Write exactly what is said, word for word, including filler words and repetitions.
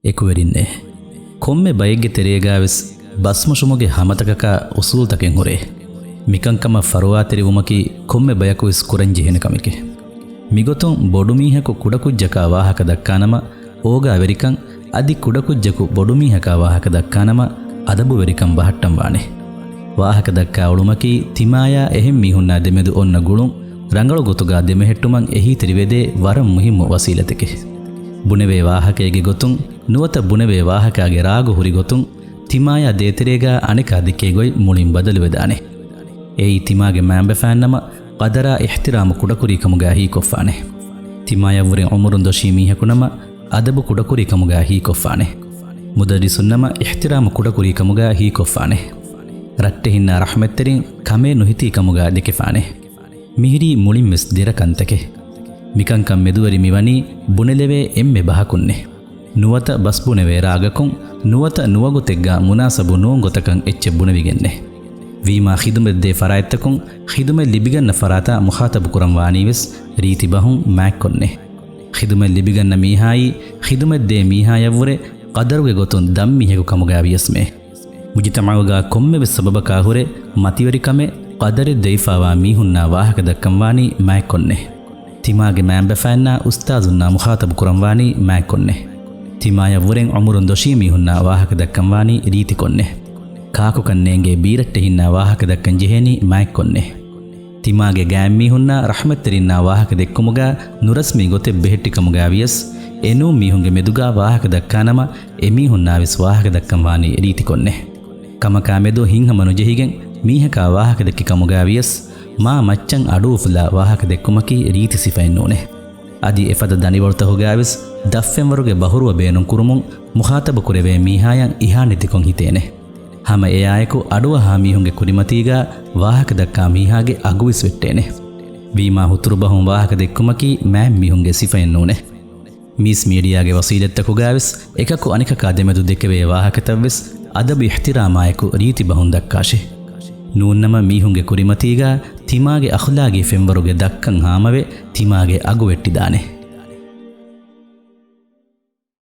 އެކުވެރިންނޭ. ކޮންމެ ބައެއްގެ ތެރޭގާވެސް ބަސްމޮށުމުގެ ހަމަތަކަކާ އުސޫލުތަކެއް ހުރޭ. މިކަންކަމަށް ފަރުވާތެރިވުމަކީ ކޮންމެ ބަޔަކުވެސް ކުރަންޖެހޭނެ ކަމެކޭ. މިގޮތުން ބޮޑުމީހަކު ކުޑަކުއްޖަކާ ވާހަކަ ދައްކާނަމަ، އޯގާވެރިކަން، އަދި ކުޑަކުއްޖަކު ބޮޑުމީހަކާ ވާހަކަ ދައްކާނަމަ، އަދަބުވެރިކަން ބަހައްޓަންވާނެ. ވާހަކަ ދައްކާ އުޅުމަކީ ތިމާޔާ އެހެން މީހުންނާ ދެމެދު އޮންނަ ގުޅުން ރަނގަޅު ގޮތުގާ ދެމެހެއްޓުމަށް އެހީތެރިވެދޭ ވަރަށް މުހިއްމު ވަސީލަތެކޭ. ބުނެވޭ ވާހަކައިގެ ގޮތުން ނުވަތަ ބުނެވޭ ވާހަކާގެ ރާގު ހުރި ގޮތުން ތިމާޔާ ދޭތެރޭގާ އަނެކާ ދެކޭ ގޮތް މުޅިން ބަދަލުވެދާނެ. އެއީ ތިމާގެ މައިންބަފައިންނަމަ ޤަދަރާ އިޙްތިރާމު ކުޑަކުރީ ކަމުގާ ހީކޮށްފާނެ. ތިމާޔަށްވުރެ ޢުމުރުން ދޮށީ މީހަކުނަމަ އަދަބު ކުޑަކުރީ ކަމުގާ ހީކޮށްފާނެ. މުދައްރިސުންނަމަ އިޙްތިރާމު ކުޑަކުރީ ކަމުގާ ހީކޮށްފާނެ. ރައްޓެހިންނާ ރަޙްމަތްތެރިން ކަމޭ ނުހިތީ ކަމުގާ ދެކެފާނެ. މިހިރީ މުޅިންވެސް ދެރަ ކަންތަކެއް. މިކަންކަން މެދުވެރި މިވަނީ ބުނެލެވޭ އެންމެ ބަހަކުންނޭ. ނުވަތަ ބަސް ބުނެވޭ ރާގަކުން، ނުވަތަ ނުވަގުތެއްގާ މުނާސަބު ނޫން ގޮތަކަށް އެއްޗެއް ބުނެވިގެންނޭ. ވީމާ ޚިދުމަތްދޭ ފަރާތްތަކުން ޚިދުމަތް ލިބިގަންނަ ފަރާތާ މުޚާޠަބު ކުރަން ވާނީވެސް ރީތި ބަހުން މާތްކޮށްނޭ. ޚިދުމަތް ލިބިގަންނަ މީހާއީ ޚިދުމަތްދޭ މީހާޔަށްވުރެ ޤަދަރުގެ ގޮތުން ދަށްމީހަކު ކަމުގާ ވިޔަސްމޭ. މުޖުތަމަޢުގާ ކޮންމެވެސް ސަބަބަކާ ހުރެ މަތިވެރިކަމެއް ޤަދަރެއް ދެވިފާވާ މީހުންނާ ވާހަކަ ދައްކަންވާނީ މާތްކޮށްނޭ. ތިމާގެ މައިންބަފައިންނާ އުސްތާޒުންނާ މުޚާޠަބު ކުރަންވާނީ މާތްކޮށްނޭ. ތިމާޔަށްވުރެން ޢުމުރުން ދޮށީ މީހުންނާ ވާހަކަ ދައްކަންވާނީ ރީތިކޮށްނޭ. ކާކުކަން ނޭނގޭ ބީރައްޓެހިންނާ ވާހަކަ ދައްކަން ޖެހޭނީ މާތްކޮށްނޭ. ތިމާގެ ގާތްމީހުންނާ ރަޙްމަތްތެރިންނާ ވާހަކަ ދެއްކުމުގާ ނުރަސްމީ ގޮތެއް ބެހެއްޓި ކަމުގާ ވިޔަސް، އެނޫން މީހުންގެ މެދުގާ ވާހަކަ ދައްކާނަމަ، އެމީހުންނާވެސް ވާހަކަ ދައްކަން ވާނީ ރީތިކޮށްނޭ. ކަމަކާ މެދު ހިތްހަމަ ނުޖެހިގެން މީހަކާ ވާހަކަ ދެއްކި ކަމުގާ ވިޔަސް، މާ މައްޗަށް އަޑުއުފުލާ ވާހަކަ ދެއްކުމަކީ ރީތި ސިފައެއް ނޫނޭ. އަދި އެފަދަ ދަނޑިވަޅުތަކުގާވެސް ދަށްފެންވަރުގެ ބަހުރުވަ ބޭނުން ކުރުމުން މުޚާޠަބު ކުރެވޭ މީހާޔަށް އިހާނެތިކޮށް ހިތޭނެ. ހަމަ އެއާއެކު އަޑުއަހާ މީހުންގެ ކުރިމަތީގާ ވާހަކަ ދައްކާ މީހާގެ އަގުވެސް ވެއްޓޭނެ. ވީމާ ހުތުރު ބަހުން ވާހަކަ ދެއްކުމަކީ މާތް މީހުންގެ ސިފައެއް ނޫނޭ. މީސް މީޑިއާގެ ވަސީލަތްތަކުގާވެސް އެކަކު އަނެކަކާ ދެމެދު ދެކެވޭ ވާހަކަތައްވެސް އަދަބު އިޙްތިރާމާއެކު ރީތި ބަހުން ދައްކާށޭ. ނޫންނަމަ މީހުންގެ ކުރިމަތީގާ ތިމާގެ އަޚްލާގީ ފެންވަރުގެ ދައްކަން ހާމަވެ، ތިމާގެ އަގު ވެއްޓިދާނެ.